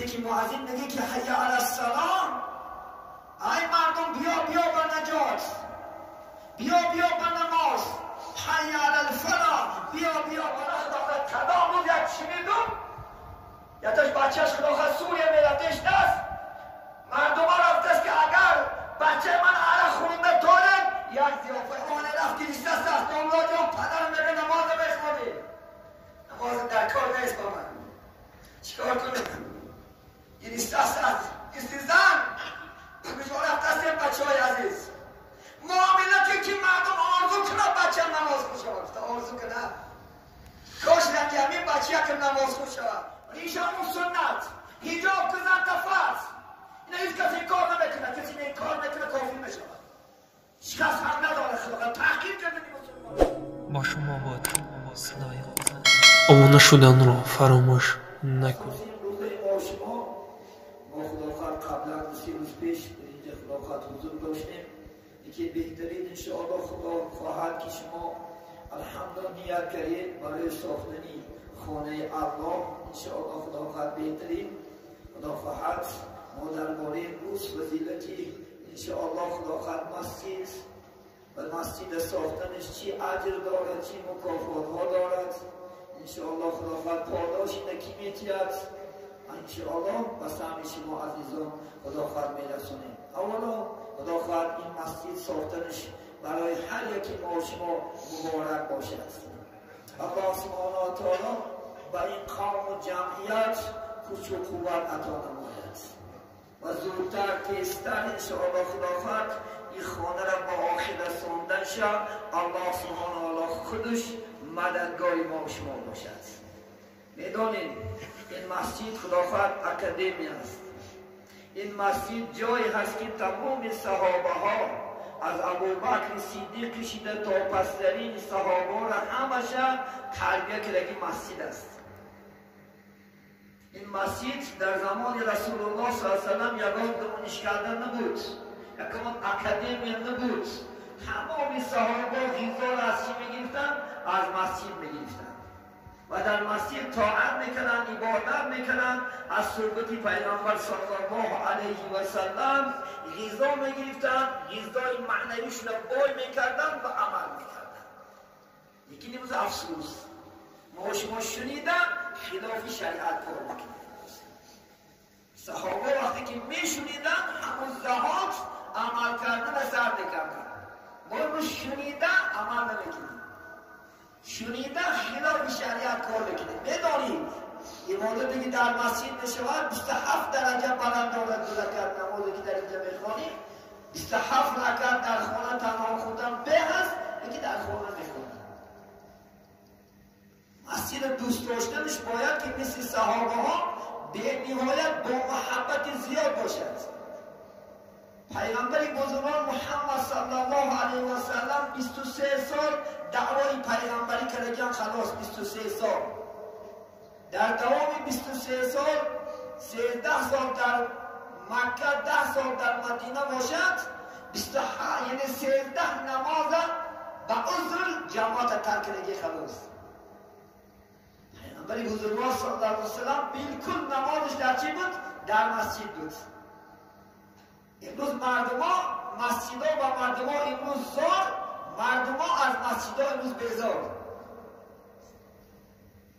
وقتی که مؤذن میگه که حی علی الصلاه، ای مردم بیا بیا به نجات، بیا بیا به نماز، حی علی الفلاح، بیا بیا به خدا. کدام روز یک شنیدم یتاش بچهش خدا سوریه میرفتش دست مردم ها رفته که اگر بچه من عرق خونده تولد یک زیافه آنه رفت گریسته است داملا جان پدرم میگه نماز بخوانی، نماز در کار نیست با من، چیکار کنم؟ گریسته است زن کجا رفته است این بچه های عزیز؟ معامله که مردم آرزو کنه بچه نماز خوش شود، آرزو کنه کاش رنگی همین بچه که نماز خوش شود. ریشمون سنت، حجاب که زن فرض، اینا هیچ کسی کار نمیکنه، کسی این کار نکنه کافر میشود. هیچ کس حق نداره خدا تحقیر کرده مسلمان. با شما بود صدای обуна шуданро фаромӯш накунед. ما خداوند قبلا 3 روز پیش اینجا خداوند حضور داشتیم که بهترین انشاءالله خدا خواهد که شما الحمدلله نیت کردید برای ساختنی خانه الله، انشاءالله خدا خواهد بهترین خدا خواهد ما درباره روز فضیلتی انشاءالله خدا خواهد مسجد و مسجد ساختنش چی اجر دارد، چی مکافات ها دارد، انشاءالله خدا خواهد پاداش اینکی میتید انشاءالله به سهم شما عزیزان خدا خواهد میرسونیم. اولا خدا خواهد این مسجد ساختنش برای هر یکی ما شما مبارک باشد. الله سبحانه و تعالی به این قوم و جمعیت کوچ و قوت عطا نماید و زودتر تیزتر انشاءالله خدا خواهد این خانه را به آخر رساندن شد. الله سبحانه و تعالی خودش مددگار ما و شما باشد. میدانید این مسجد خدا خواهد اکادمی است. این مسجد جایی هست که تمام صحابه ها از ابوبکر صدیق کشیده تا پسترین صحابه را همشه تربیه کردگی مسجد است. این مسجد در زمان رسول الله صلی الله علیه و سلم یگان دانشکده نبود، یگان اکادمی نبود. تمام صحابه غذا را از چی میگرفتن؟ از مسجد میگرفتن و در مسجد طاعت میکنن، عبادت میکنن، از صحبت پیامبر صلی الله علیه و سلم غذا میگرفتن، غذای معنویشون را بای میکردن و عمل میکردن. یکی امروز افسوس ما شما شنیدن خلاف شریعت کار میکنیم. صحابه وقتی که میشنیدن همون زهات عمل کردن سر میکردن. ما امروز شنیدن عمل نمیکنیم، شنیدن خلاف شریعت کار میکنه. میدانید عبادتی که در مسجد میشود 27 درجه بلند دارد. دو رکعت نمازی که در اینجا میخوانیم 27 رکعت در خانه تنها خوندن به هست، یکی در خانه میخوانیم. مسجد دوست داشتنش باید که مثل صحابه ها به نهایت با محبت زیاد باشد. پیغمبر بزرگوار محمد صلی الله علیه و سلم 23 سال دعوای پیغمبری کردن، خلاص 23 سال. در دوام 23 سال 13 سال در مکه، 10 سال در مدینه باشد، یعنی 13 نماز به عذر جماعت ترک کردگی خلاص. پیغمبر بزرگوار صلی الله علیه و سلم بالکل نمازش در چی بود؟ در مسجد بود. امروز مردم ها مسجد ها و مردم ها امروز زار، مردم ها از مسجد ها امروز بیزار.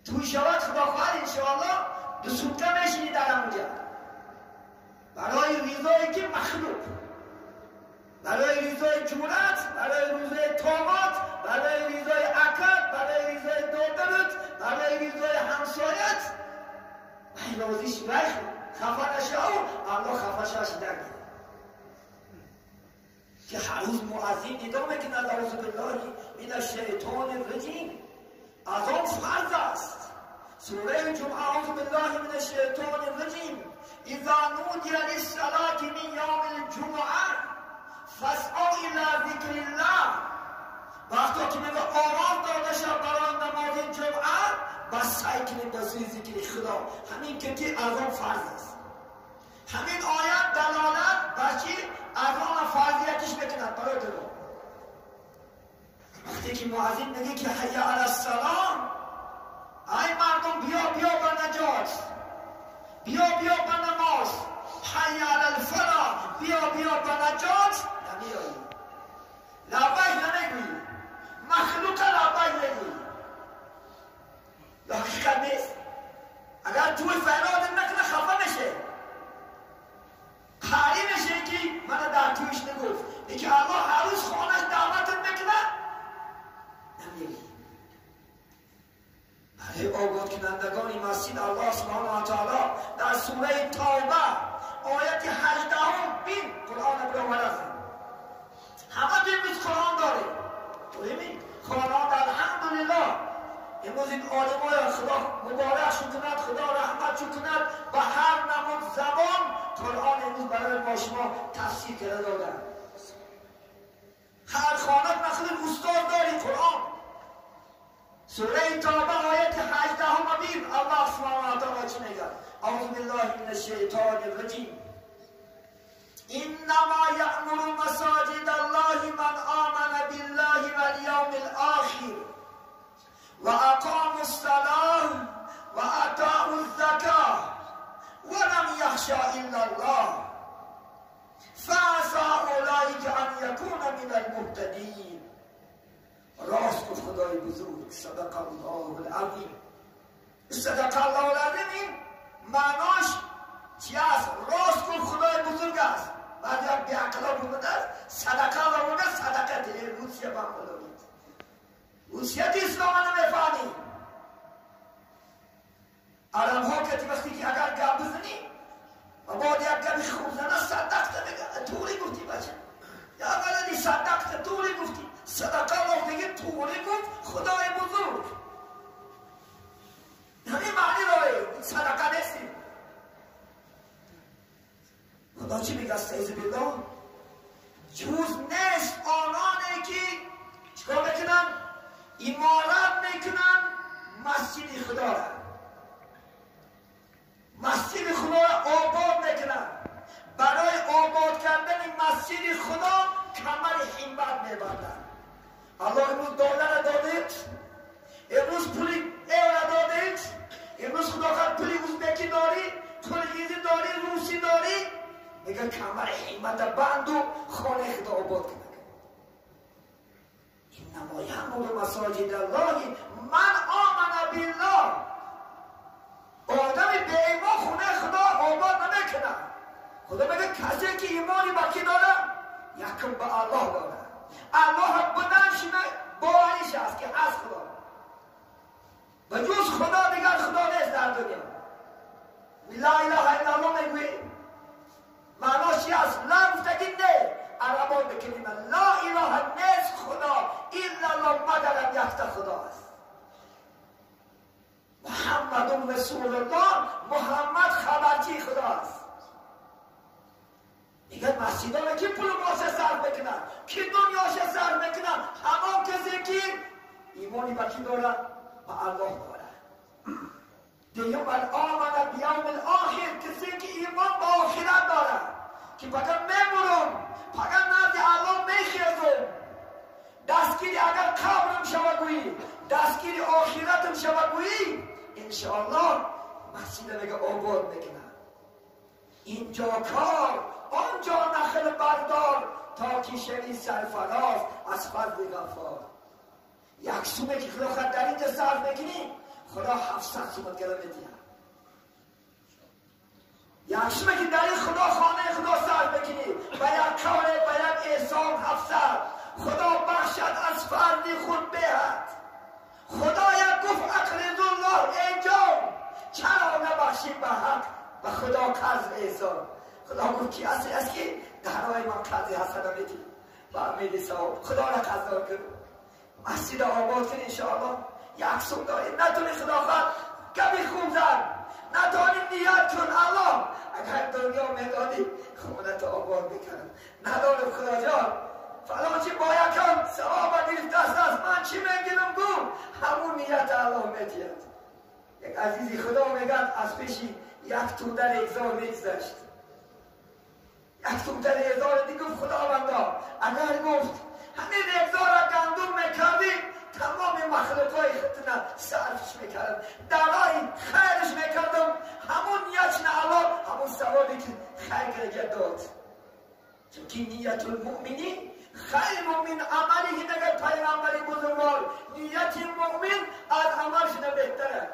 توی شود خدا خواهد انشاءالله دو سوکه میشینی در اونجا برای رضایی که مخلوق، برای رضای جورت، برای رضای طاقت، برای رضای عقل، برای رضای دادرت، برای رضای همسایت. ای رازیش وی خفه نشه و الله خفه شش نگه که هر روز مؤذن ندا میکند اعوذ بالله من الشیطان الرجیم. اذان فرض است. سوره جمعه اعوذ بالله من الشیطان الرجیم اذا نودی للصلاة من یوم الجمعه فاسعوا الی ذکر الله. وقتی که میگه آواز داده شد برای نماز جمعه، بس سعی کنیم به سوی ذکر خدا. همین که اذان فرض است. همین آیت دلالت بر چی؟ اذان فرضیتش میکند برای تو. وقتی که مؤذن میگه که حی علی الصلاه، ای مردم بیا بیا به نجات، بیا بیا به حی علی الفلاح بیا بیا به نجات نمیایی، لبیک نمیگویی، مخلوق لبیک میگویی. یا حقیقت نیست؟ اگر توی فراد نکنه خفه میشه، قاری میشه که من در تویش نگفت، یکی الله هر روز خانهش دعوتت میکنه نمیگی. برای آباد کنندگان مسجد الله سبحانه و تعالی در سوره توبه آیت 18 بین قرآن برآورد. همه امروز قرآن داره، ببین قرآن الحمدلله. امروز این عالمای خدا مبارک کند، خدا رحمت کند، به هر نمود زبان قرآن امروز برای ما شما تفسیر کرده دادن. هر خانه نخل استاد داری قرآن. سوره توبه آیت 18 ببین الله سبحانه و تعالی چی میگه؟ اعوذ بالله من الشیطان الرجیم. انما یأمر مساجد الله من آمن بالله والیوم الاخر وأقاموا الصلاة وآتوا الزكاة ولم يخش إلا الله فعسى أولئك أن يكون من المهتدين. راست گفت خدای بزرگ، صدق الله العظیم. صدق الله العظیم این معناش چی است؟ راست گفت خدای بزرگ است. بعد یک بیعقلا بوده است، صدقه الله بوده، صدقه دیگه روسیه با خدا بود. روسیت اسلام نمیفهمی. عرب ها که وقتی که اگر گپ بزنی و بعد یک گپی خوب زنه صدقت میگه، توری گفتی بچه، یا ولدی صدقت، توری گفتی. صدقه الله دیگه توری گفت خدای بزرگ. همین معنی داره، صدقه نیستی. خدا چی میگه؟ استعیذ بالله. جز نیست آنانی که چیکار میکنن؟ امارت میکنن مسجد خدا را، مسجد خدا را آباد میکنن. برای آباد کردن مسجد خدا کمر همت میبندن. الله امروز دلار دادید، امروز پول ایران دادید، امروز خدا خواهد پول ازبکی داری، قرقیزی داری، روسی داری، میگه کمر همت بند و خانه خدا آباد کن. انما یعمر مساجد الله من آمن بالله. آدم به ایمان خونه خدا آباد نمیکنه. خدا میگه کسی که ایمانی به کی داره؟ یکم به الله داره. الله بودنش باورش است که هست خدا، به جز خدا دیگر خدا نیست در دنیا. لا اله الا الله میگویی معناش چی است؟ لا گفتگی نه، عربان به کلمه لا اله نیست خدا الا الله مگرم یکتا خدا است. محمد رسول الله، محمد خبرچی خدا است. میگه مسجدان کی پول ماشه صرف میکنن، کی دنیاشه صرف میکنن؟ همان کسی که ایمانی به کی داره؟ به الله داره. دیوم آمن بیوم الاخر، کسی که ایمان به آخرت داره که فقط میمورم، فقط نزد الله میخیزم، دستگیری اگر قبرم شوه گویی، دستگیری آخرتم شوه گویی، انشاءالله مسجد میگه آباد میکنن. اینجا کار آنجا نخل بردار تا که شوی سرفراز از فضل غفار. یک سومه که خدا خود در اینجا صرف میکنی، خدا 700 سومت گره میدیه. یک سومه که در این خدا خانه خدا صرف میکنی و یک کار و یک احسان 700، خدا بخشد از فضل خود بهت. خدا یک گفت اقرض الله انجام، چرا نبخشی به حق و خدا قرض احسان. خدا گفت کی هستی است که درهای من قرض حسنه میدی و میدی ثواب. خدا را قرضدار کن، مسجد آباد کن انشاءالله. یک سوم داری نتونی خدا خواهد گپی خوب زن، نتونی نیت کن الله اگر دنیا میدادی خونت آباد میکردم. ندارم خدا جان فلان چی باید کن، ثواب گرفته است از من چی میگیرم؟ گو همون نیت الله میدید. یک عزیزی خدا میگد از پیشی یک توده ریگزار میگذشت، یک توده ریگزار دی گفت خداوندا اگر گفت همین ریگزار را گندم میکردی تمام مخلوقای خودتون صرفش میکردم، درای خیرش میکردم، همون نیت نه الله همون ثوابی که خیر کرده داد. چون نیت المؤمنین خیر من عمله میگه پیغمبر بزرگوار، نیت مؤمن از عملش بهتره.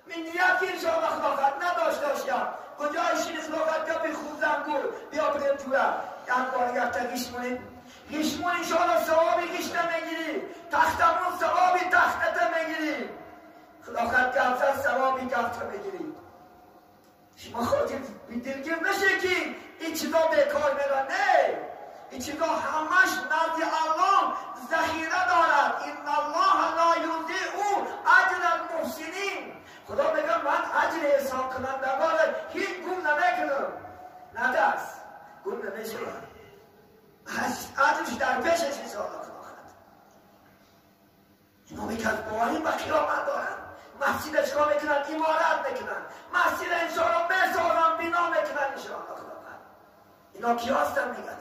من نیت که انشاءالله خلافت نداشته باشم، کجایش این خلافت که بی خوزم گل بیا بریم توره یک بار یک تا گیشمونیم گیشمون انشاءالله ثوابی گیش نمیگیری، تختمون ثوابی تختت میگیری، خلافت گفتن ثوابی گفت میگیری. شما خاطر دلگیر نشه که این چیزا بیکار میرن، نه، این چیزا همش نزد الله ذخیره دارد. ان الله لا یضیع اجر المحسنین. خدا میگه من اجر احسان کنندگان هیچ گم نمیکنم. نه دست گم نمیشه، اجرش در پیشش انشاءالله خواهد. اینا میگن باوری به قیامت دارن، مسجد چکار میکنن؟ عمارت میکنن، مسجد انشاءالله میسازن، بنا میکنن انشاءالله خداوند. اینا کی هستن؟ میگن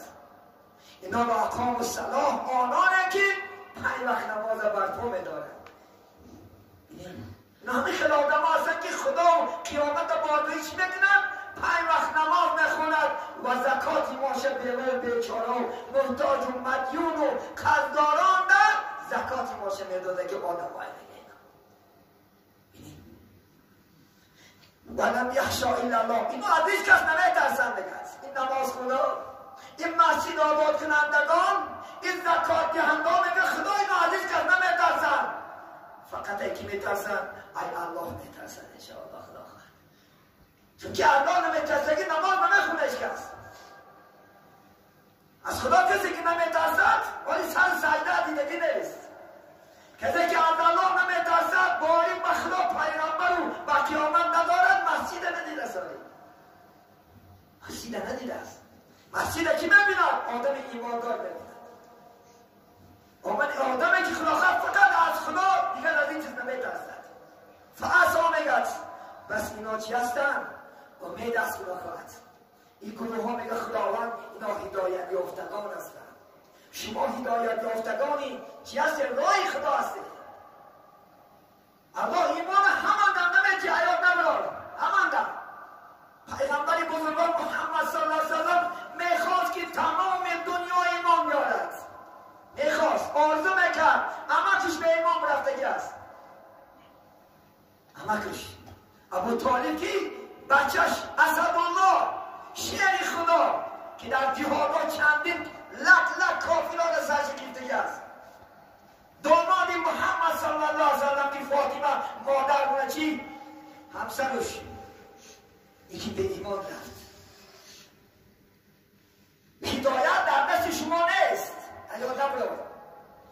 اینا با اقام الصلاح، آنانه که 5 وقت نماز برپا میدارن. اینا همه خیلی آدم هستن که خدا و قیامت بارویش میکنن، 5 وقت نماز میخوند و زکات ماشه بیوه بیچاره و محتاج و مدیون و قرضداران در زکات ماشه میداده که آدم های دیگه. ولم یخشا الا الله. اینا از هیچ کس نمیترسن دیگه. این نماز خدا، این مسجد آباد کنندگان، این زکات دهندگان، میگه خدا اینا از هیچ کس نمیترسن، فقط یکی میترسن، ای الله میترسن انشاءالله خدا خواهد. چون که الله نمیترسه که نماز نمیخونه هیچ کس. از خدا کسی که نمیترسد ولی سر سجده دیدگی نیست. کسی که از الله نمیترسد باوری به خدا پیغمبر و به قیامت ندارد، مسجد ندیده ساری، مسجد ندیده است. مسجد کی میبیند؟ آدم ایماندار میبیند. آدمی که خدا فقط از خدا دیگر از این چیز نمیترسد. فعصا میگد بس اینا چی هستن؟ امید از خدا خواهد. این گروه ها میگه خداوند اینا هدایت یافتگان هستند. شما هدایت یافتگانی چی هستید؟ راه خدا هستید. الله ایمان همان دم نمیتی حیات نبرار همان دم. پیغمبر بزرگوار محمد صلی الله علیه وسلم میخواست که تمام دنیا ایمان بیارد، میخواست، آرزو میکرد، امکش به ایمان رفتگی است. امکش ابو طالب که بچهش اسدالله شیر خدا که در جهادها چندین لک لک کافران سرش گرفتگی است. داماد محمد صلی الله علیه وسلم که فاطمه مادر بوده چی؟ همسرش یکی به ایمان رفت. هدایت در دست شما نیست. یادم رو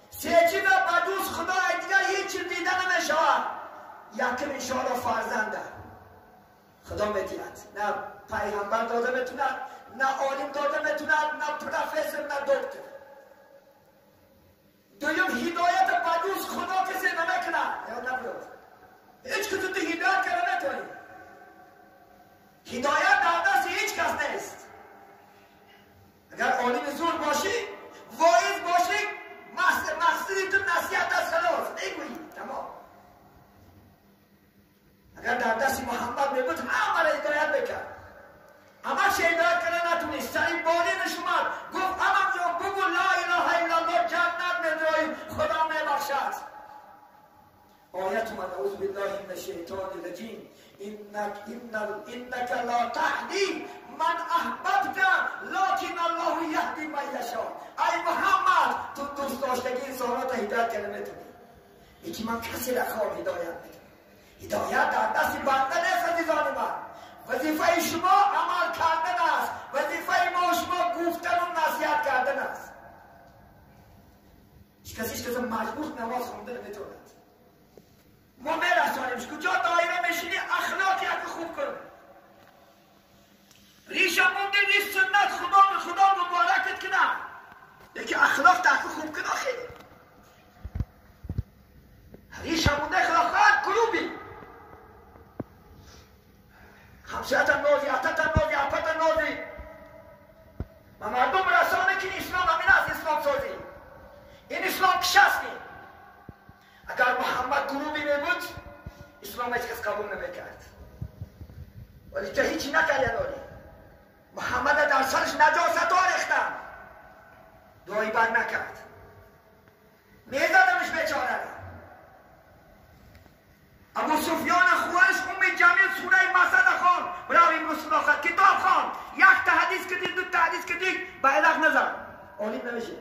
سه چیز بدوز خدا دیگر هیچ چیز دیده نمیشود. یکم انشاءالله فرزنده خدا میدید، نه پیغمبر داده میتوند، نه عالم داده میتوند، نه پروفسور، نه دکتر. دویم هدایت بدوز خدا کسی نمیکنه. یادم رو هیچ کسی تو هدایت کرده نمیتونی. هدایت در دست هیچ کس نیست. اگر عالم زور باشی، واعظ باشی، مقصدی تو نصیحت از خلاص نگویی تمام. اگر در دست محمد میبود همه را هدایت بکرد، همه هدایت کرده نتونست. سری بالینش اومد گفت امام جان بگو لا اله الا الله جنت میدایی، خدا میبخشد. آیت اومد اعوذ بالله من الشیطان الرجیم انک لا تهدی من احببت لکن الله یهدی من یشاء. ای محمد تو دوست داشتگی انسانات هدایت کرده میتونی، یکی من کسی را خواب هدایت میکنم. هدایت در دست بنده نیست عزیزان من. وظیفه شما عمل کردن است، وظیفه ما شما گفتن و نصیحت کردن است. هیچ کسی مجبور نماز خوندن نمیتواند. ما میرسانیمش کجا دایره میشینی اخلاق یک خوب کن، ریشه مونده ریش سنت خدا خدا مبارکت کنه، یکی اخلاق تحقیق خوب کنه. خیلی ریشه مونده اخلاقات قلوبی همسایت نازی، عطت نازی، عفت نازی و مردم رسانه که اسلام همین است. اسلام سازی این اسلام کشست نی. اگر محمد گروبی میبود اسلام هیچ کس قبول نمیکرد، ولی تا هیچی نکرد. محمد در سرش نجاست ها ریختن، دعایی بد نکرد، میزدمش بیچاره. ابو سفیان خوارش ام جمیل سوره مسد خواند، برای امروز خدا کتاب خواند، یک تا حدیث که دید، دو تا حدیث که دید، به علاق نزد، عالم نمیشه.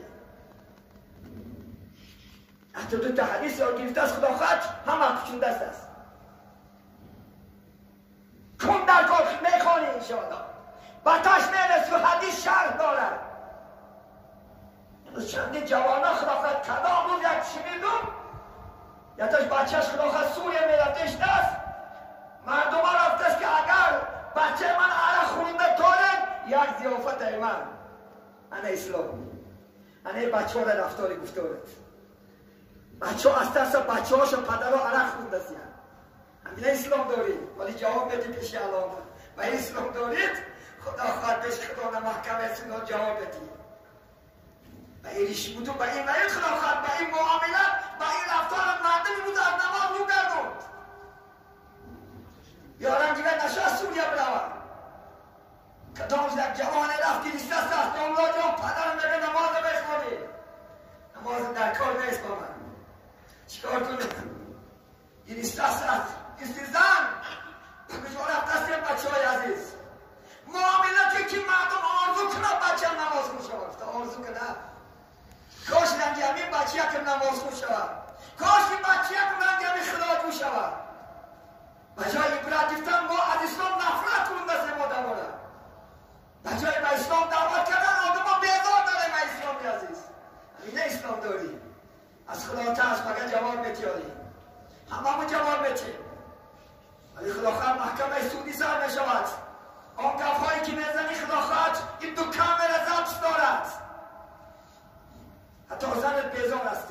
حتی دو تا حدیث را گرفته از خدا خواهد هم حقشون دست است. کن در کار میخوانی انشاءالله بتاش میرسی و حدیث شرح دارد. امروز چندین جوانا خدا خواهد کدام روز یک شمیدون یتاش بچهش خدا خواهد سوریه میرفتش دست مردم ها رفتش که اگر بچه من عرق خورنده تارد یک ضیافت ای من انا اسلام انا بچه ها رفتاری گفتارد. بچه ها از ترس بچه هاش پدرها عرق خورنده است. همین اسلام دارید ولی جواب بدید پیش الله و اسلام دارید خدا خواهد پیش خدا محکمه سونا جواب بدید. و این ریش بودو به این وعید خدا خواهد به این معاملت به این رفتار مردم بود از نماز رو گردوند. یارم دیگر نشه از سوریه بروم کدام یک جوان رفت گریسته است از داملا جان پدرم میگه نماز بخوانی، نماز در کار نیست با من، چیکار کنم؟ گریسته است از زن کجا رفت است بچه های عزیز؟ معاملتی که مردم آرزو کنه بچه نماز خون شود، آرزو کنه کاش رنگی همین بچه که نماز خون شود، کاش این بچه که رنگی همین خدا جو شود. بجای عبرت گرفتن ما از اسلام نفرت کنند از ما دواره. بجای به اسلام دعوت کردن آدم ها بیزار داره. ما اسلامی عزیز همینه اسلام داری از خدا ترس فقط جواب بتیاری هممون جواب بتیم. ولی خدا خواهد محکمه سودی سر میشود. آن گفهایی که میزنی خدا خواهد این دو کامره ضبط دارد. حتی زنت بیزار است.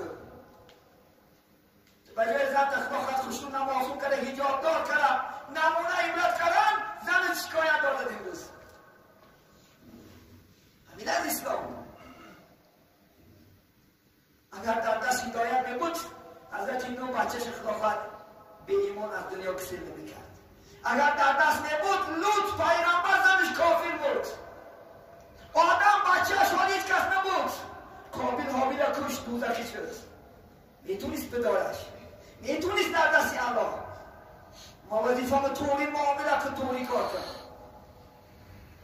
تو بجای زنت خدا خواهد خوشتون نمازون کرده، حجاب دار کرده، نمونه عبرت کردن، زنت شکایت دارد امروز. همین از اسلام. اگر در دست هدایت میبود حضرت نوح بچهش خدا خواهد به ایمان از دنیا کسی نمیکرد. اگر در دست نبود لوط پیغمبر زنش کافر بود، آدم بچهش ولی هیچ کس نبود، قابیل حابیل کشت، دوزخی شد. میتونست بدارش، میتونست در دست الله. ما وظیفه‌مون طوری معامله که طوری کار کرد.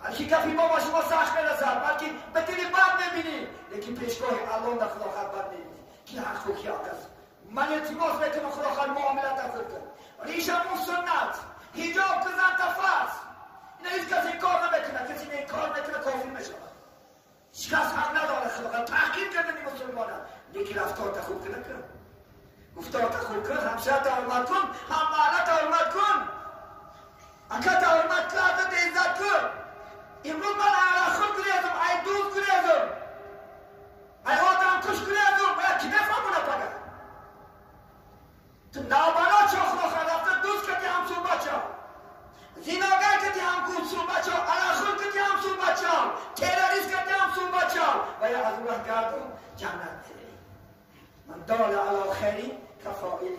بلکه کفی ما با شما سخت میرسد، بلکه به دل بد میبینی، لیکن پیشگاه الله در خدا خواهد بد میبینی کی حق و کی حق است. من التماس میکنم خدا خواهد معامله خوب کرد. ریشم اون سنت حجاب که زن تفرض اینا هیچ کسی این کار نمیکنه، کسی این کار نکنه کافر میشود. هیچ کس حق نداره خدا خواهد تحقیر کردن این مسلمانان، لیکن رفتار تا خوب کنه، گفتار تا خوب کن، همسایه تا حرمت کن، هم محله تا حرمت کن، اکا تا حرمت کن، حضرت عزت کن. امروز من عرق خود گریزم، ای دوز گریزم، ای آدم کش گریزم، باید کی بفهمونه پگه تو نابالا چه خدا خواهد رفته دوز کردی همسو بچه، زیناگر کردی هم سو بچه، عرق خود کردی همسو بچه، تروریست کردی همسو بچه، و یا از اون راه گردم جنت میری. من دال علی خیری کفاعله.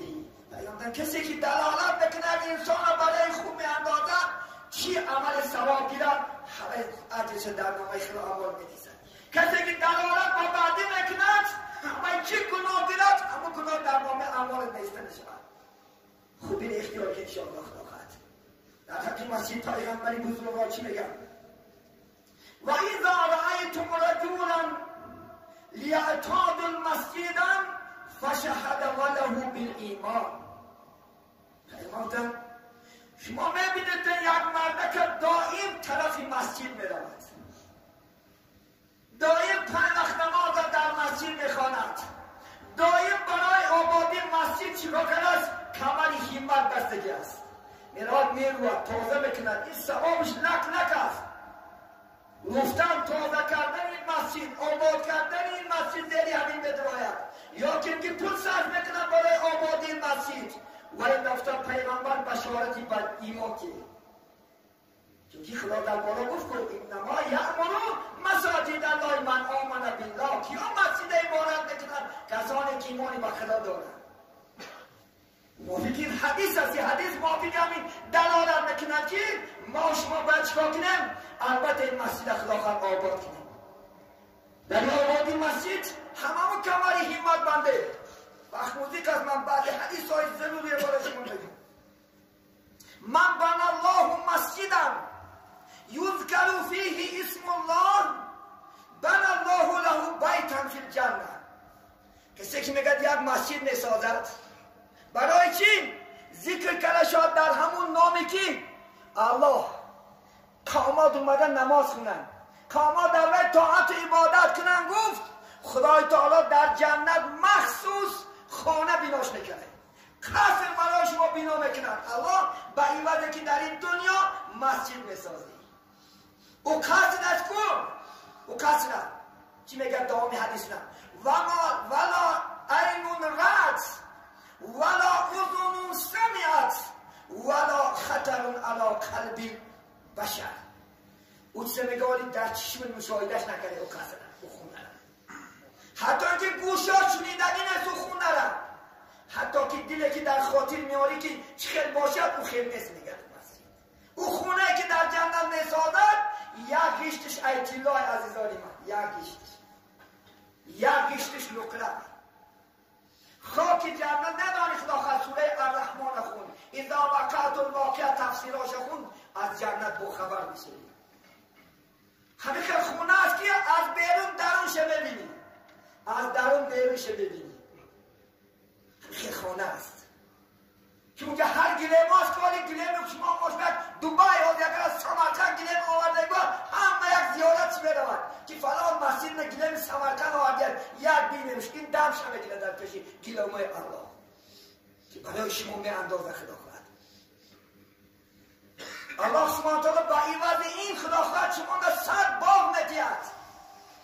پیامبر کسی که دلالت بکنه انسان برای خوب میاندازد چی عمل ثواب گیرد همه اجرش در نامه خدا اعمال می‌نویسد. کسی که دلالت با بعدی میکند همه چی گناه گیرد همون گناه در نامه اعمال نوشته میشود. خوبی را اختیار که انشاءالله خدا خواهد. در حق مسیح پیغمبری بزرگوار چی میگم؟ و اذا رأیتم رجلا لیعتاد المسجد فشهد وله بالایمان. پیغمبر شما میبینید یک مرده که دائم طرف مسجد میرود، دائم پنج وقت نماز در مسجد میخواند، دائم برای آبادی مسجد چیکار کرده است؟ کمر همت بستگی است، میراد میرود تازه میکند، این ثوابش لک لک است. گفتن تازه کردن این مسجد، آباد کردن این مسجد زیری همین بدراید، یا که پول صرف میکنند برای آبادی این مسجد. ولی دفتر پیغمبر بشارتی بر ایمان که چون خدا در بالا گفت که انما یأمر مساجد الله من آمن بالله. کیا مسجد عبارت میکنند؟ کسانی که ایمانی به خدا دارند. موافق این حدیث است. حدیث موافق همین دلالت میکند که ما شما باید چیکار کنیم؟ البته این مسجد خدا آباد کنیم. در آبادی مسجد هممون کمری همت بنده. وقت موزیک از من بعد حدیث های ضروری برای شما بگم. من بنا الله مسجدا یذکر فیه اسم الله بنا الله له بیتا فی الجنه. کسی که میگه یک مسجد میسازد برای چی؟ ذکر کرده شد در همون نامی که الله. قامات اومدن نماز خونن، قامات در وی طاعت و عبادت کنن. گفت خدای تعالی در جنت مخصوص خانه بیناش میکنه، قصر برای شما بینا میکنن. الله به این وجه که در این دنیا مسجد میسازی. او قصر از کن، او قصر چی میگه دوام حدیث نه ولا عین رأت ولا اذن سمعت ولا خطر علی قلب بشر. او چه میگه؟ در چشم مشاهدهش نکرده او قصر او خونه، حتی که گوشا شنیدنی نیست او خونه را، حتی که دلی که در خاطر میاری که چه باشد او خیر نیست. میگه او خونه که در جنت میسازد یک گشتش ایتیلای عزیزان من، یک گشتش نقره خاک جنت ندانی. خدا خواهد سوره الرحمن خون، اذا وقعت الواقعه تفسیراش خون، از جنت با خبر میشی. همین که خونه است که از بیرون درونش ببینی، از درون بیرونش ببینی. همین خانه است که اونجا هر گلیم هاست که ولی گلیم شما مشبک دبی ها اگر از سمرقند گلیم آورده با همه یک زیارت میرود که فلان مسجد نه گلیم سمرقند آورده یک بینیمش این دم شمه گیره در پیشی گلیم الله که برای شما می اندازه خدا خواهد. الله سبحانه وتعالی با عوض این خدا خواهد شما را 100 باغ میدهد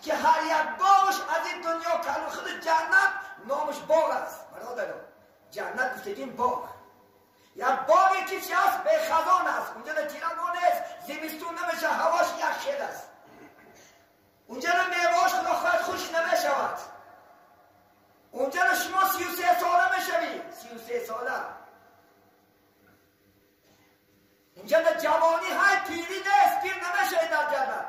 که هر یک باغش از این دنیا کلو خود جنت نامش باغ است. برادران جنت گفتگیم باغ، یک باغی که چی هست؟ به خزان است. اونجا نه تیرمون نیست، زمستون نمیشه، هواش یک خیل است. اونجا نه میوهاش خدا خواهد خوش نمیشود. اونجا نه شما 33 ساله میشوی، 33 ساله. اونجا نه جوانی های پیری نیست، پیر نمیشوی در جنت.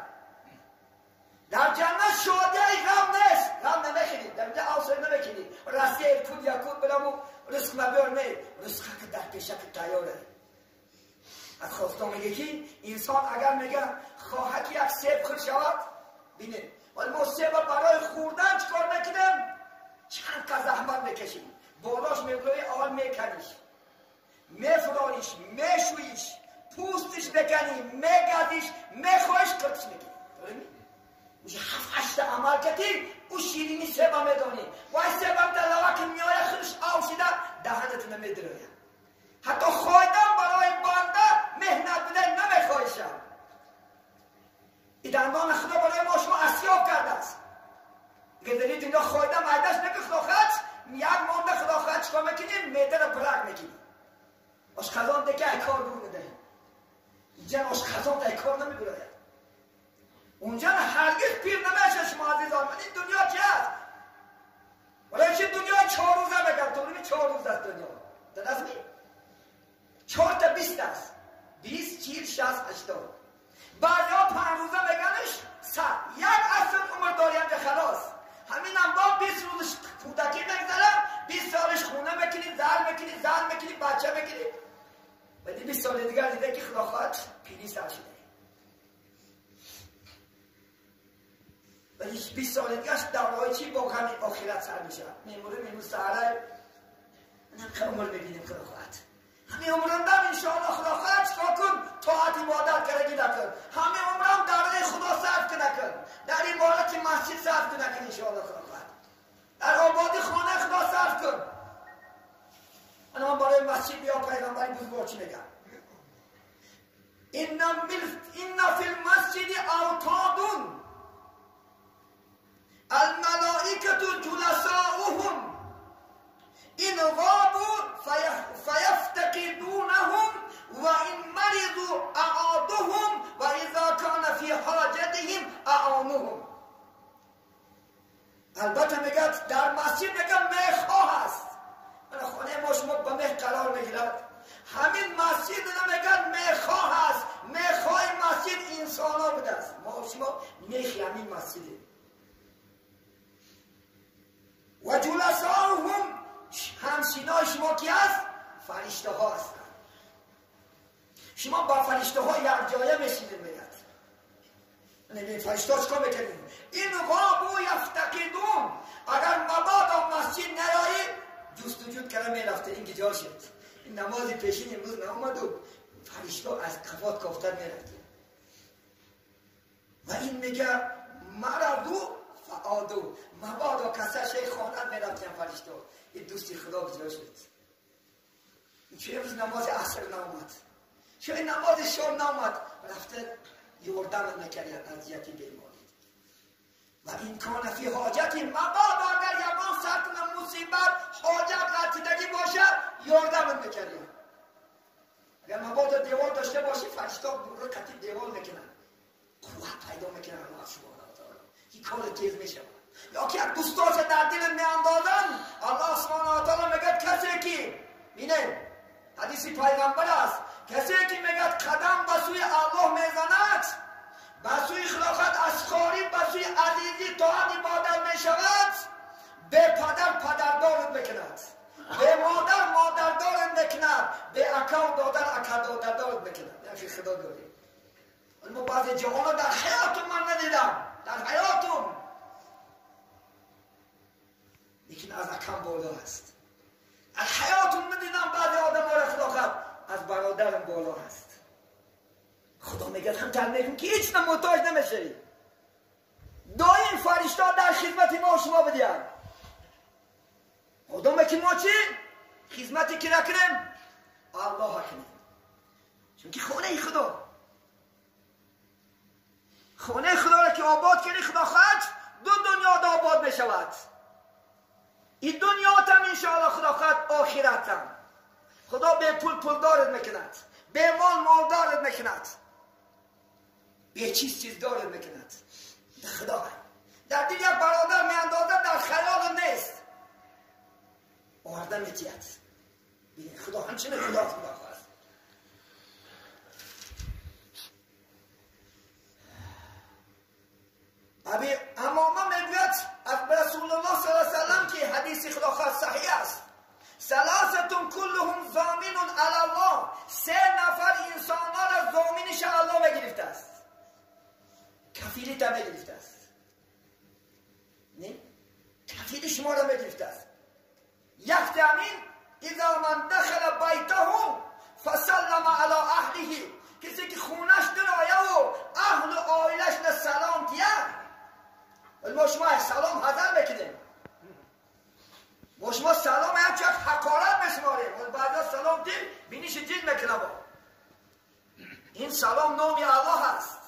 در جنت شادی غم نیست، غم نمیخوری، در اونجا اوسر نمیکنی. راستی کود یکود بلامو رزق مبیار نه، رزق که در پیشک تیاره. از خواسته میگه که انسان اگر میگه خواهد که یک سیب خور شود، بینید ولی ما سیب برای خوردن چیکار میکنیم؟ چند کا زحمت میکشیم، بالاش میبروی اول میکنیش، میفرانیش، میشویش، پوستش بکنی، میگزیش، میخویش، قرتش میکنی. میشه 7-8 عمل کردی او شیرینی سیب میدانی. وای سیب در لواک میایه خودش آب شده دهنت نمیدروید. حتی خویدن برای بنده مهنت بده نمیخوایشم. این دندان خدا برای ما شما اسیاب کرده است. اگه در این دنیا خویدن میدهش نگه خدا خواهد یک مانده خدا خواهد چیکار میکنی؟ میده را برق میکنی. آشخزان دیگه ای کار برو ندهی. اینجا آشخزان دیگه کار نمیبراید. اونجا هرگز پیر نمیشه شما عزیزان. این دنیا چی هست؟ ولی چه دنیا 4 روزه میگم تو 4 روز است دنیا. درست می؟ 4 تا 20 است. 20 40 60 80. بعضیا 5 روزه میگنش 100. یک اصل عمر داریم که خلاص. همین هم با 20 روزش کودکی میگذره، 20 سالش خونه میکنی، زن میکنی، زن میکنی، بچه میکنی. ولی 20 سال دیگر دیده که خدا خواهد پیری سر شده. ولی 20 سال دیگه دعوای چی با غم آخرت سر میشه. میموره میمون سهره من عمر ببینیم خدا خواهد. همه عمرم انشاءالله خدا خواهد چیکار کن؟ طاعت عبادت کردگی نکن. همه عمرم در راه خدا صرف نکن، در عبادت مسجد صرف نکن انشاءالله خدا خواهد. در آبادی خانه خدا صرف کن. انا برای مسجد بیا پیغمبر بزرگوار چی میگم؟ ان فی المسجد اوتاد الملائکة جلساؤهم إن غابوا فيفتقدونهم وإن مرضوا أعادهم وإذا كان في حاجتهم أعانوهم. البته میگه در مسجد میگه میخواه هست. من خانه ما شما به مه قرار قرار میگیرد. همین مسجد نمیگن میخواه است، میخواه مسجد انسان ها بوده است. ما شما میخی همین مسجده. و جلساهم همشینای شما کی است؟ فرشته ها هستند. شما با فرشته ها یک جایه میشینید. میگد نبی فرشته ها چکار میکنید؟ این غابو یفتقدون، اگر مبادا مسجد نیایی جستجو کرده میرفته این که جا شد، این نماز پیشین امروز نامد و فرشته از کفات کافتر میرفته. و این میگه مرضو فعادو، مبادا کسش خانه میرفتن فرشته، این دوستی خدا کجا شد؟ چه امروز نماز عصر نامد، چه نماز شام نامد، رفته یوردن نکرد از یکی بیماری. و این کان فی حاجتی، مبادا اگر یگان سرتون مصیبت حاجت غلطیدگی باشد یاردم میکردیم. اگر مبادا دیوار داشته باشی فرشته رو قطعی دیوار میکنن، قوت پیدا میکنن الله سبحانه و تعالی، این کار تیز میشه. یا که یک دوستاش در دل میاندازن، الله سبحانه و تعالی میگه کسی که بینه حدیث پیغمبر است، کسی که میگه قدم به سوی الله میزند، به سوی خلافت از خاری، به سوی عزیزی طاعت عبادت می شود، به پدر پدردارت میکند، به مادر مادردارت میکند، به اکا و دادر اکا دادردارت میکند. یعنی خدا داریم. ما بعضی جوان‌ها در حیاتم من ندیدم، در حیاتم، لیکن از اکم بالا است. از حیاتم ندیدم بعضی آدم ها را خدا از برادرم بالا است. خدا میگه هم تر میگم که هیچ محتاج نمیشی، دایم فرشته در خدمت ما و شما بدین. آدم که ما چی؟ خدمتی که نکنیم الله کنیم، چون که خانه خدا، خانه خدا را که آباد کنی خدا خواهد دو دنیا آباد میشود. این دنیا هم انشاءالله خدا خواهد، آخرت هم خدا به پول پولدارت میکند، به مال مالدارت میکند، به چیز چیز دارت میکند. خدا در دل یک برادر میاندازد در خیال نیست، آورده میتید. خدا همچنین خدا خدا خواست. ابی امامه میگوید از رسول الله صلی الله علیه وسلم که حدیث خدا خواست صحیح است، ثلاثة كلهم ضامن علی الله، سه نفر انسان ها را ضامنش الله بگرفته است، کفیلی تا بگرفته است، نه کفیل شما را بگرفته است. یک تامین اذا من دخل بیته فسلم علی اهله، کسی که خونش درآید و اهل عائلش نه سلام دیه. ما شما سلام حذر میکنیم، ما شما سلام هم چه حقارت میشماریم، بعدا سلام دیم بینیش جید میکنم. این سلام نامی الله است،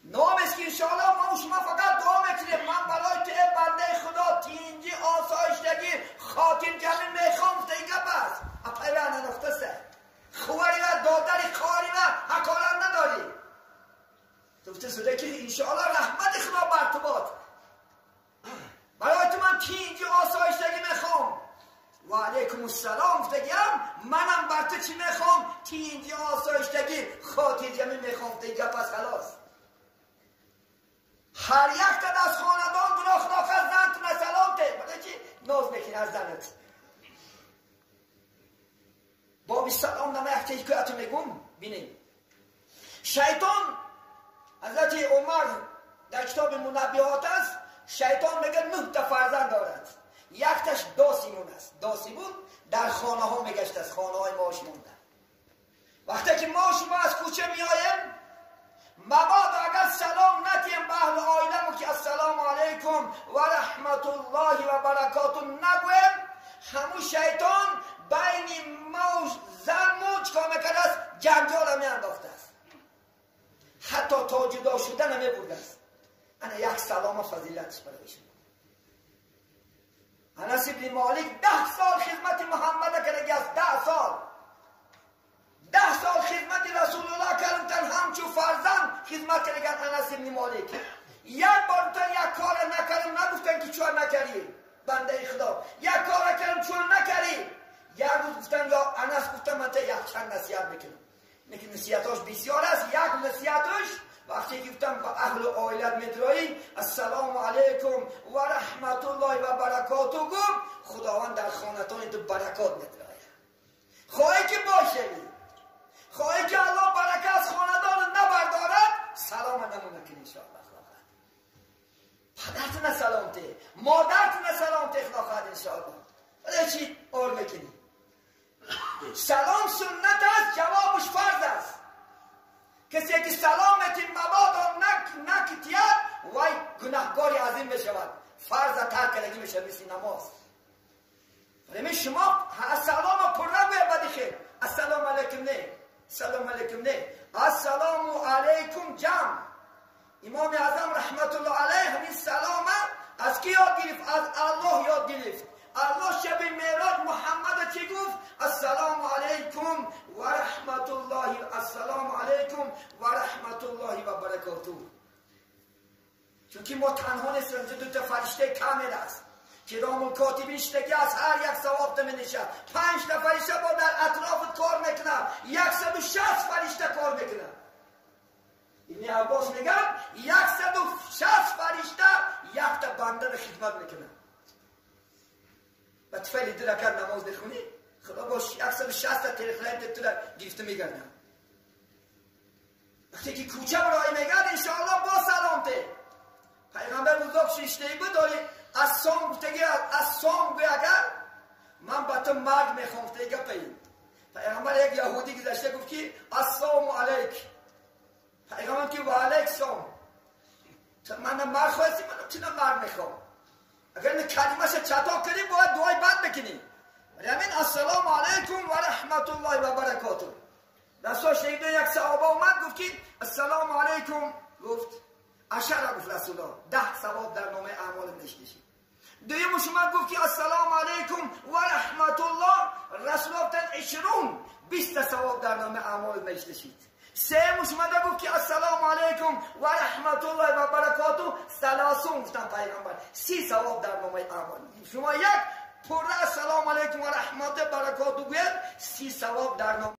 نام است که انشاءالله ما و شما فقط دعا میکنیم. من برای تو ای بنده خدا تینجی آسایشتگی خاطر جمعی میخوام، این گپ است اپای ننفته سه خواری و دادری خاری و حقارت نداری. گفته شده که انشاءالله رحمت خدا بر تو باد، برای تو من تینجی آسایشتگی میخوام. و علیکم السلام گفتگیم منم بر تو چی میخوام؟ تینجی آسایشتگی خاطر جمعی میخوام. دیگه پس خلاص هر یک تا از خاندان گناه خدا خواست زنتون سلام ته، برای چی ناز میکنی از زنت؟ بابی سلام نمه یک تحکایتو میگم بینیم. شیطان، حضرت عمر در کتاب منبهات است، شیطان میگه 9 تا فرزند دارد، یک تاش داسیمون است. داسیمون در خانه ها میگشت است، خانه های ماش مونده. وقتی که ما شما از کوچه میاییم، مبادا اگر سلام ندیم به اهل عائلمون که السلام علیکم و رحمت الله و برکاته نگویم، همون شیطان بین ما و زنمون چکار میکرده است؟ جنجال میانداخته است، حتی تا جدا شدن میبرده است. انا یک سلام فضیلتش برای شما. انس ابن مالک 10 سال خدمت محمد کرده است، 10 سال، 10 سال خدمت رسول الله کردن، همچون فرزند خدمت کردن. انس ابن مالک یک بار تا یک کار نکردم نگفتن که چرا نکردی. بنده خدا یک کار کردم چون نکردی. یک روز گفتم یا انس گفتم من تا یک چند نصیحت میکنم. اینکه نصیحتاش بسیار است. یک نصیحتش وقتی گفتم با اهل و عائلت میدرایی السلام علیکم و رحمت الله و برکاته گفت خداوند در خانتان تو برکات میدرایی. خواهی که باشی، خواهی که الله برکت از خاندان نبردارد، سلام نمونه کنی انشاءالله. پدرت نه سلام ته، مادرت نه سلام ته خواهد انشاءالله. ولی چی آر میکنی؟ سلام سنت است، جوابش فرض است. کسی که سلام میتی مبادا نکتید وای گناهکاری عظیم میشود، فرض ترک کردگی میشه مثل نماز. ولی شما سلام پررنگ باید بدی خیر. السلام علیکم نه، سلام علیکم نه، السلام علیکم جمع. امام اعظم رحمت الله علیه همین سلام از کی یاد گرفت؟ از الله یاد گرفت. الله شب معراج محمد چی گفت؟ السلام علیکم و رحمت الله، السلام علیکم و رحمت الله و برکاته. چون که ما تنها نیستیم، دو تا فرشته کامل است کرام و کاتبین شتگی از هر یک ثواب میشه. 5 تا فرشته با در اطراف کار میکنه، 160 فرشته کار میکنه. ابن عباس میگن 160 فرشته یک تا بنده رو خدمت میکنه. و تفیل دو رکعت نماز بخونی خدا باش 160 تا تلخلاین تو را گرفته میگردن. وقتی که کوچه برای میگرد انشاءالله با سلامته. پیغمبر بزرگ شیشته بود داری از سام گفتگی از سام گوی اگر من با تو مرگ میخوام گفتگی گپیم. پیغمبر یک یهودی گذشته گفت که السلام علیک. پیغمبر که و علیک سام، من مرگ خواستی، من چرا مرگ میخوام؟ اگر این کلمه‌اش چطور کنی باید دعای بد بکنی. ولی همین السلام علیکم و رحمت الله و برکاته. رسول یک صحابه اومد گفت که السلام علیکم، گفت عشره، گفت رسول الله 10 ثواب در نامه اعمال نوشته شد. دویمش اومد گفت که السلام علیکم و رحمت الله، رسول الله 20 ثواب در نامه اعمال نوشته شد. سه اومده گفت که السلام علیکم و رحمت الله و برکاته، 30 گفتن پیغمبر 30 ثواب در نامه اعمال. شما یک پرده السلام علیکم و رحمت برکاته گوید 30 ثواب در نامه